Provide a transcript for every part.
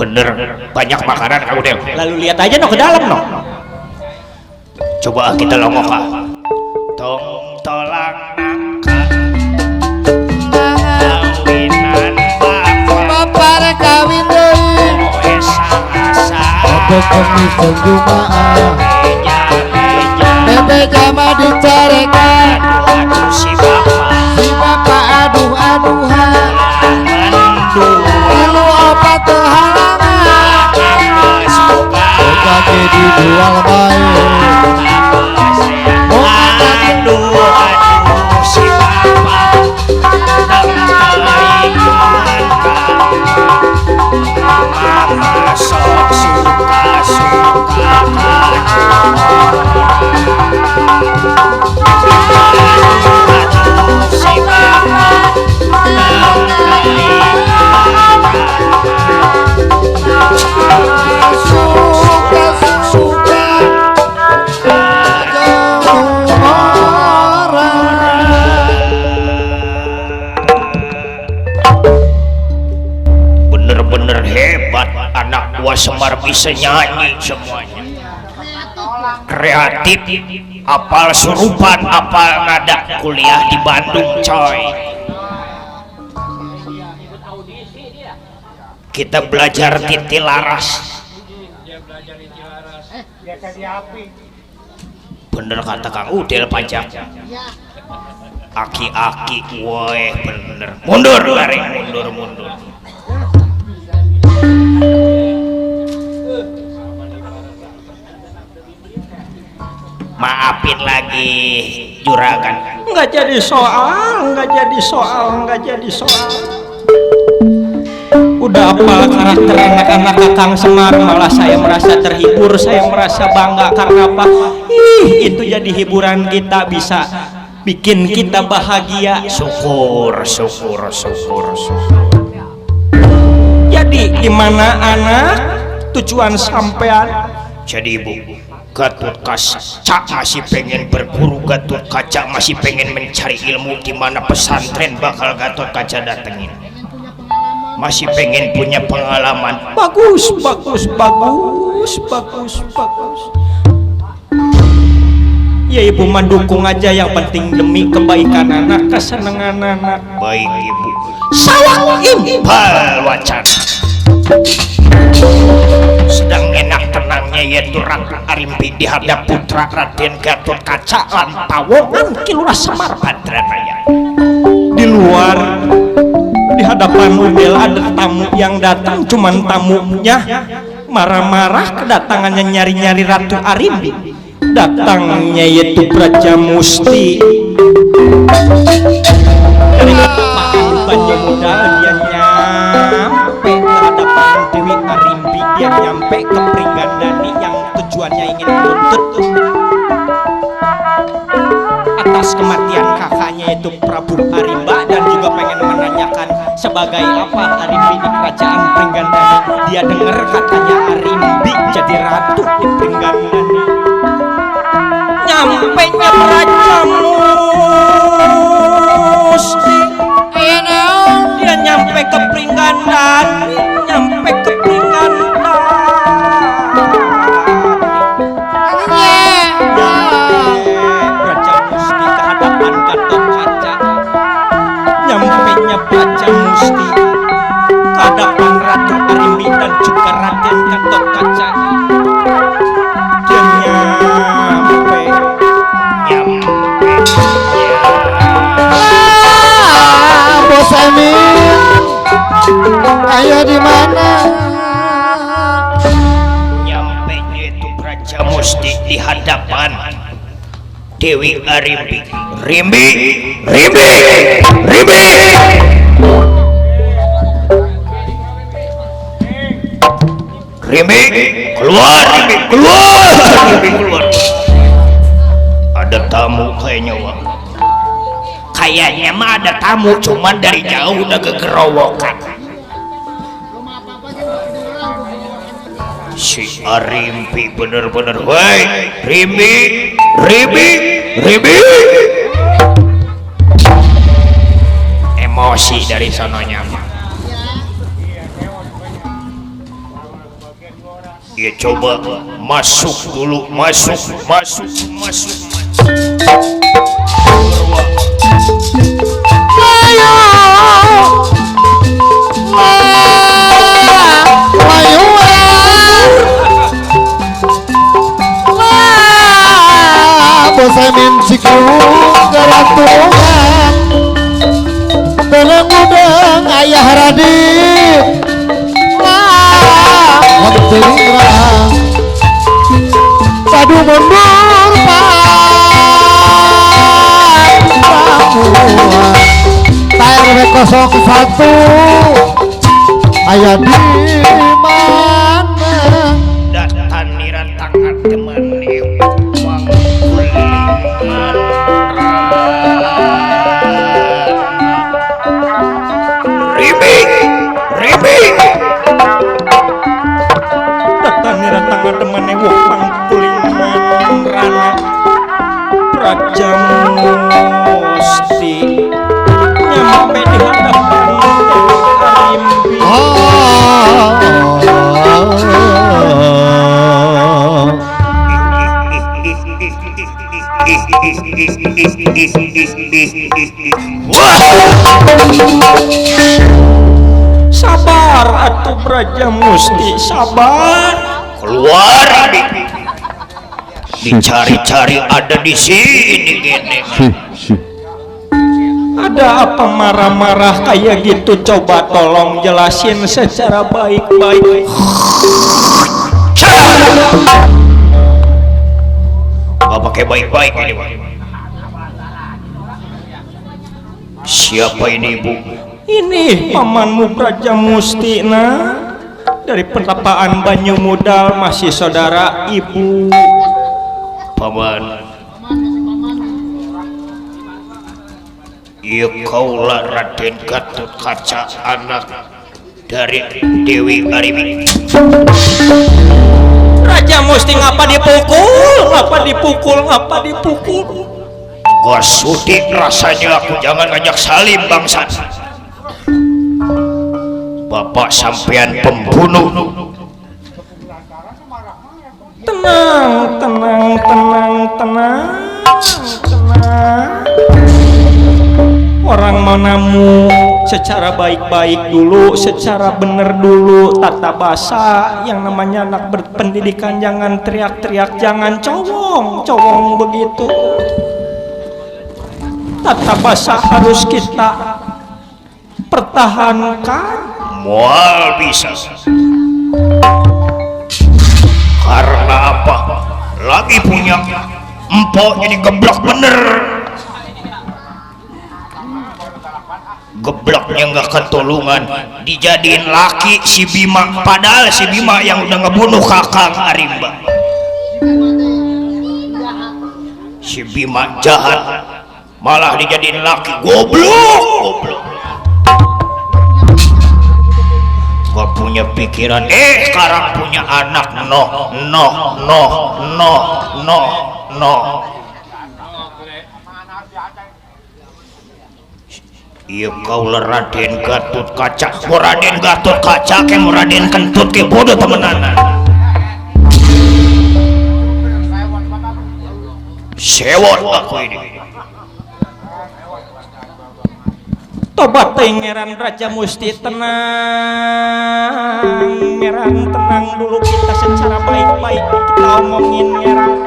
bener banyak makanan kamu Del. Lalu lihat aja no ke dalam no. Coba kita longok ah. Tong tolang bapak kawin deui kemis dan jumaah bebe jama dicarekan si bapak aduh-aduhan lalu obat kehalangan kaki dijual baik si bapak mama sok suka si bapak bener-bener hebat anak gua Semar, bisa nyanyi semuanya, kreatif, apal surupan, apal nada, kuliah di Bandung coy. Kita belajar di Tilaras. Bener kata Kang Udel pajak. Aki-aki, woi bener. Mundur, garing mundur. Maafin lagi juragan. Nggak jadi soal. Udah apa karakter anak-anak Kakang Semar, malah saya merasa terhibur, saya merasa bangga karena apa? Itu jadi hiburan kita, bisa bikin kita bahagia. Syukur. Jadi gimana anak tujuan sampean? Jadi ibu, Gatot Kaca masih pengen berburu, Gatot Kaca masih pengen mencari ilmu di mana pesantren bakal Gatot Kaca datengin. Masih pengen punya pengalaman. Bagus. Ya ibu mendukung aja, yang penting demi kebaikan anak, kesenangan anak. Baik ibu. Sawang impal wacan. Sedang enak tenangnya yaitu Ratu Arimbi di hadap putra Raden Gatot Kaca lan Pawongan Kilurah Semar Badranaya. Di luar di hadapan Udel ada tamu yang datang, cuman tamunya marah-marah kedatangannya nyari-nyari Ratu Arimbi. Datangnya yaitu Braja Musti dari banyak muda. Dia nyampe ke hadapan Dewi Arimbi, dia nyampe ke Pringgandani yang tujuannya ingin menuntut atas kematian kakaknya yaitu Prabu Arimba, dan juga pengen menanyakan sebagai apa Arimbi di kerajaan Pringgandani. Dia dengar katanya Arimbi jadi ratu di Pringgandani. Nyampe nya Braja Musti, dia nyampe ke Pringgandani, Braja Musti ke hadapan Gatot Kaca. Nyampenya Braja Musti ke hadapan Ratu Arimbi dan juga Raden Gatot Kaca. Dia nyampe Bos Amin, ayo di mana? Nyampe itu Braja Musti di hadapan Dewi Arimbi. Rimbi keluar. Ada tamu kayaknya, Wak. Kayaknya mah ada tamu, cuman dari jauh udah kegerowokan. Si Arimbi bener-bener, woi, Rimbi. Emosi dari sononya. Ya coba masuk dulu, masuk. Bos Emin cikiung geratungan belengudeng ayah Radit Teringrang padu mundur Pamuan TRW 01 ayah di mana Datan niran tangan teman uang kulingan Ribing Dataniran tangan teman ewok pangkulingan rana Praja Musti nyampe di hadapan Arimbi sabar atuh Praja Musti sabar keluar dicari-cari ada di sini gini. ada apa marah-marah kayak gitu coba tolong jelasin secara baik-baik. Gak pakai baik-baik ini Pak. Siapa ini Ibu? Ini pamanmu Praja Musti dari Pentapaan Banyu Mudal masih saudara ibu. Paman, iya kaulah Raden Gatot Kaca anak dari Dewi Arimi. Raja Musti ngapa dipukul? Gak sudi rasanya aku jangan ngajak salim bangsa. Bapak sampean pembunuh. Tenang. Orang manamu secara baik-baik dulu, secara bener dulu, tata bahasa yang namanya anak berpendidikan, jangan teriak-teriak, jangan cowong begitu. Tata bahasa harus kita pertahankan. Mual bisa. Karena apa? Lagi punya empok jadi geblok bener. Gebloknya nggak ketulungan, dijadiin laki si Bima, padahal si Bima yang udah ngebunuh Kakang Arimba. Si Bima jahat, malah dijadiin laki, goblok. Gak punya pikiran, sekarang punya anak, no. Iya kaulah Raden Gatot Kaca, mau Raden Gatot Kaca ke mau Raden Kentut ke bodoh temenanan. Sewot aku ini. Tobat Ngeran Praja Musti, tenang dulu, kita secara baik-baik kita omongin Ngeran.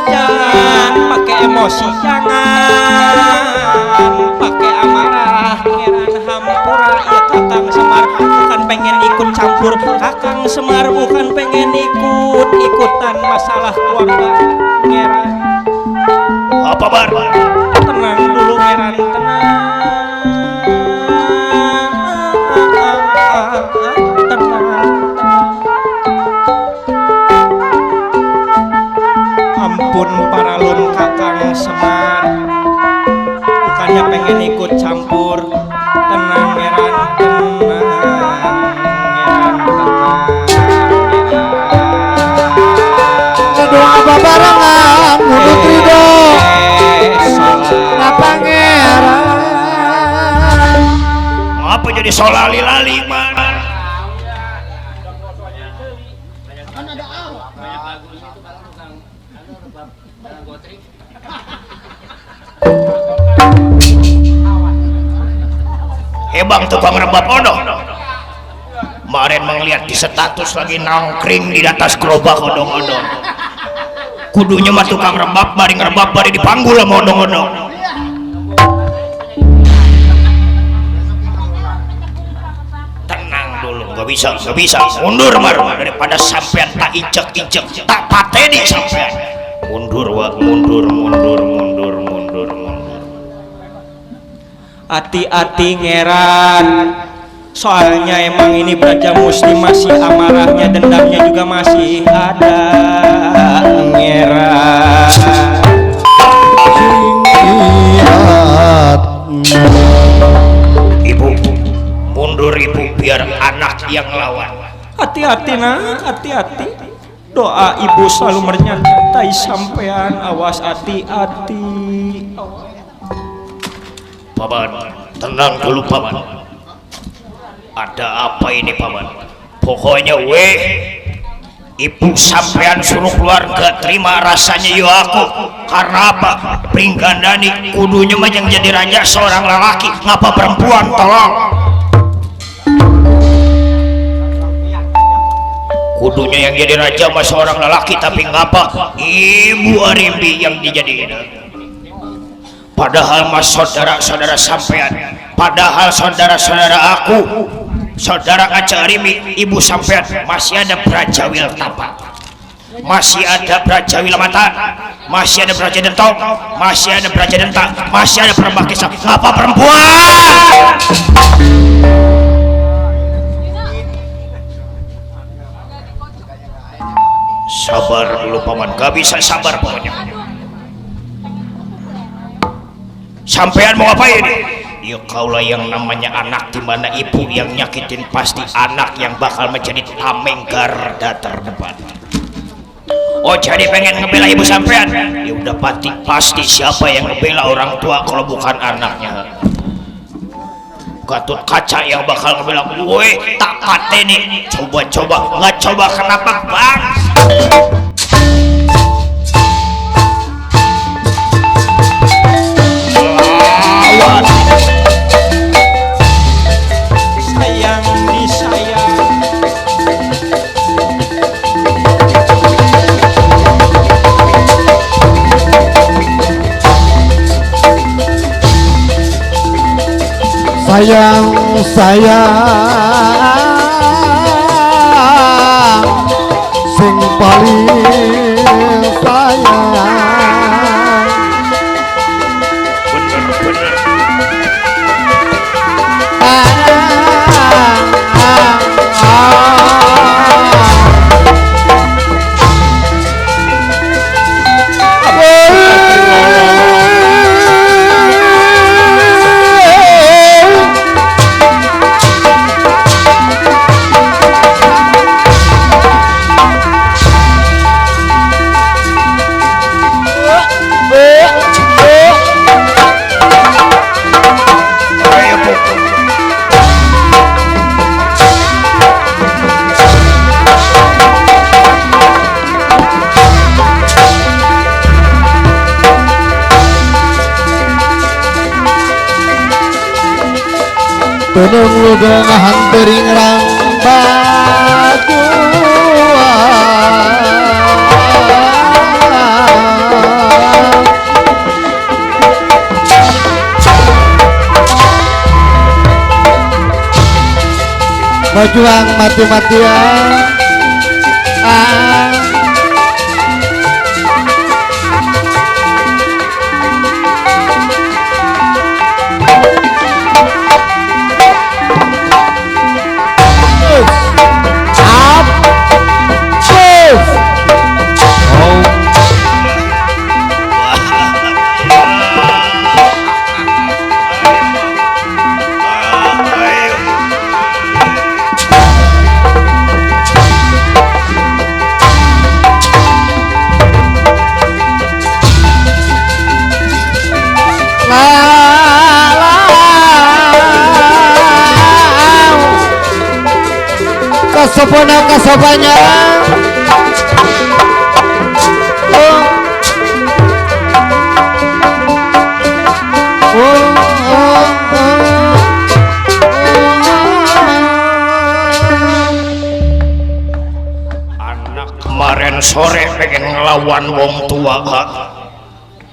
Jangan pakai emosi, jangan pakai amarah. Ngeran hampura ya Kakang Semar bukan pengen ikut campur, Kakang Semar bukan pengen ikutan masalah keluarga Ngeran. Apa bar? Tenang dulu Ngeran, tenang. Ampun paralun Kakang Semar, bukannya pengen ikut campur. Tenang Ngeran, doa babarengan untuk ridho kenapa Ngeran Apa jadi solali-lali mana? Hebang tukang rebab odong. Kemarin melihat di status lagi nangkring di atas gerobak odong-odong. Kudunya mah tukang rebab, bari ngerebab bari dipanggul sama odong-odong. Tenang dulu, nggak bisa, mundur mar daripada sampean tak injek tak pateni sampean. Mundur wak, mundur. Hati-hati ngeran, soalnya emang ini Braja Musti masih amarahnya, dendamnya juga masih ada ngeran. Ibu, mundur ibu, biar anak yang lawan. Hati-hati nak, hati-hati. Doa ibu selalu menyertai sampean, awas hati-hati. Paman, tenang dulu paman. Ada apa ini paman? Pokoknya ibu sampean suruh keluarga terima rasanya yo aku. Karena apa? Pringgandani kudunya mah yang jadi raja seorang lelaki, ngapa perempuan tolong? Kudunya yang jadi raja mah seorang lelaki, tapi ngapa Ibu Arimbi yang dijadiin? Padahal mas saudara-saudara sampean, padahal saudara-saudara aku, saudara Aca Arimbi, ibu sampean masih ada Brajawil Tapak, masih ada Brajawil Mata, masih ada Braja Dentong, masih ada Braja Dentang, masih ada Perembakisah. Ngapa perempuan? Sabar dulu paman, gak bisa sabar pokoknya. Sampean mau ngapain? Ya kaulah yang namanya anak, dimana ibu yang nyakitin pasti anak yang bakal menjadi tameng garda terdepan. Oh jadi pengen ngebela ibu sampean? Ya udah pasti siapa yang ngebela orang tua kalau bukan anaknya. Gatot Kaca yang bakal ngebela gue, tak pateni. Coba nggak coba kenapa bang? Sayang disayang, sing paling sayang. Bener. Tunung luga ngahantering rang bajuang mati-matian. Kasopanya Anak kemarin sore pengen ngelawan wong tua,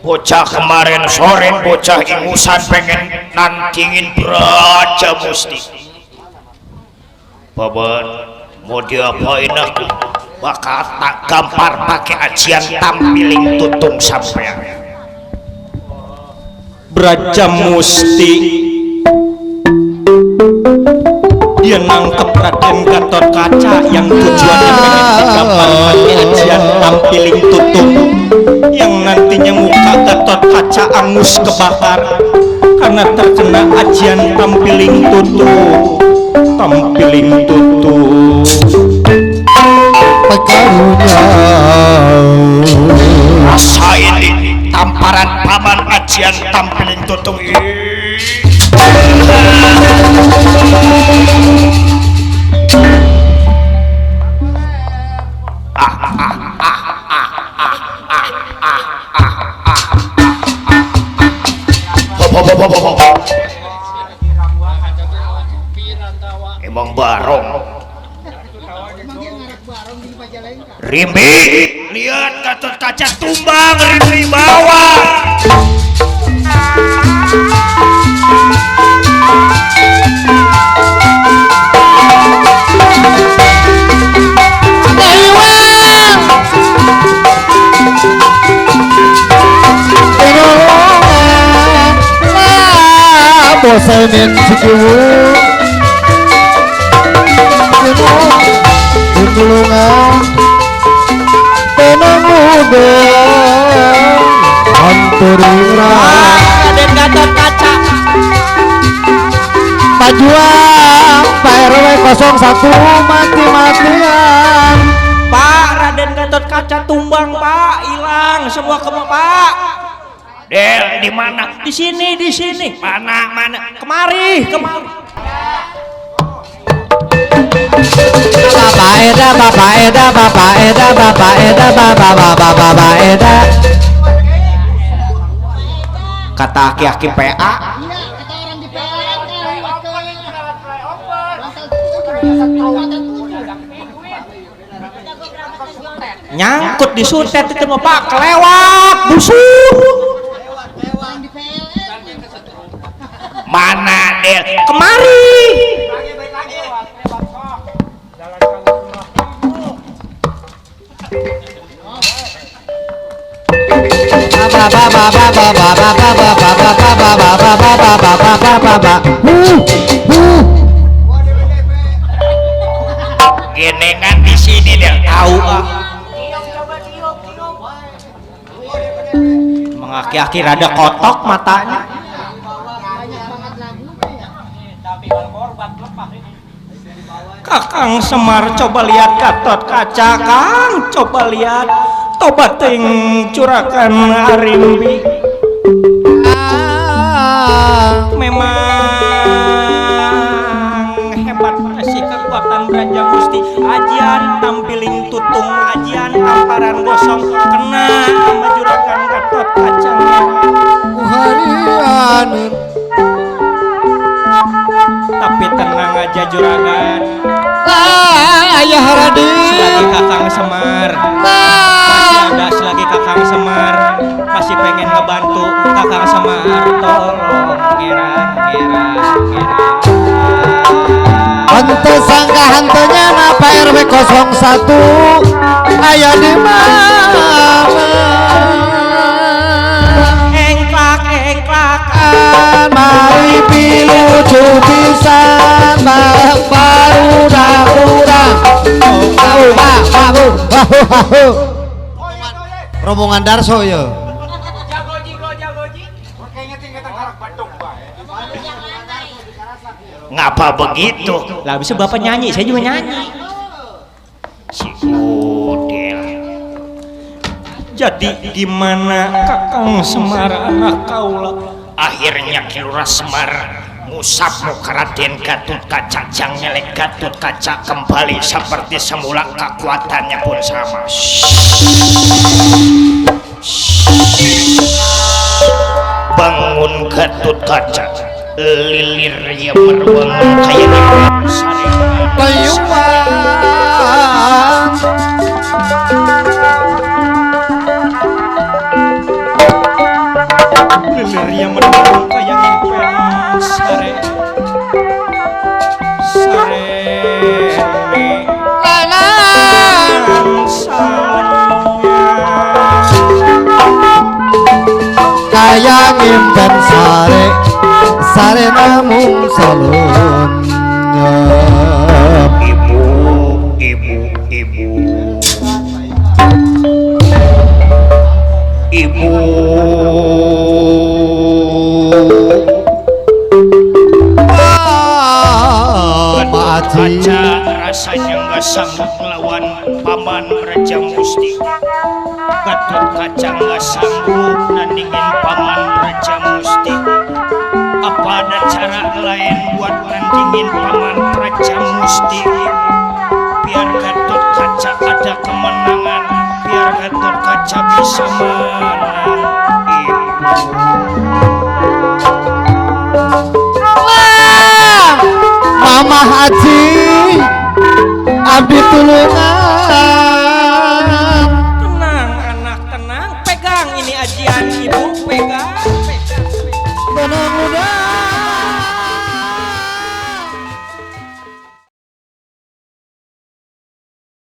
bocah kemarin sore bocah ingusan pengen nantingin Braja Musti. Babat mau diapain aku? Bakal tak gampar pakai ajian tampiling tutung sampean. Braja Musti dia nangkep Raden Gatot Kaca yang tujuannya pengen digampar pakai ajian tampiling tutung, yang nantinya muka Gatot Kaca angus kebakar karena terkena ajian tampiling tutung. Tampiling tutung Pekarunya rasain ini tamparan paman ajian tampiling tutung ini. Emang barong Rimbi, lihat Gatot Kaca tumbang, Rimbi bawa. bosenin sikiwu Tulungan tenang udah Anturira Raden Gatot Kaca Pajuang Pak RW 01 mati-matian Pak, Raden Gatot Kaca tumbang Pak, hilang semua Pak. Del, di mana? Di sini. Mana? Kemari. Bapak Eda Kata aki-aki PA. Nyangkut di suntet itu mah Pak, kelewat, busuk. Mana Del? Kemari. Genengan di sini Del. Tahu ah. Mengaki-aki rada kotok matanya. Kakang Semar coba lihat Gatot Kaca, Kang. Coba lihat tobat ting curakan Arimbi. Memang hebat sih kekuatan Braja Musti. Ajian tampiling tutung, ajian tamparan gosong kena sama juragan Gatot Kaca. harian Tapi tenang aja juragan, ayah Raden selagi Kakang Semar masih ada, selagi Kakang Semar masih pengen ngebantu Kakang Semar, tolong ngerang. Hantu sangka hantunya Pak RW 01 ayah di mana Engklakan mari pilucu pisan baru rombongan Darso ya Ngapa begitu? lah bisa bapak nyanyi, saya juga nyanyi. Si Udel. Jadi gimana Kakang Semar anak kaula? Akhirnya Kilura Semar ngusap muka Raden Gatot Kaca, nyelek Gatot Kaca kembali seperti semula, kekuatannya pun sama. Bangun Gatut Kaca lilir ya merwangan kaya di sarengan Payungan lilir yang menurut kayak impen sare kayak ngimpen sare namung salun ibu Pak Haji Kaca rasanya nggak sanggup melawan paman Raja Musti. Gatut Kaca nggak sanggup nandingin paman Raja Musti. Apa ada cara lain buat nandingin paman Raja Musti? Biar Gatut Kaca ada kemenangan, biar Gatut Kaca bisa menang. Mama Haji abdi tulungan tenang anak tenang pegang ini ajian ibu pegang mudah-mudahan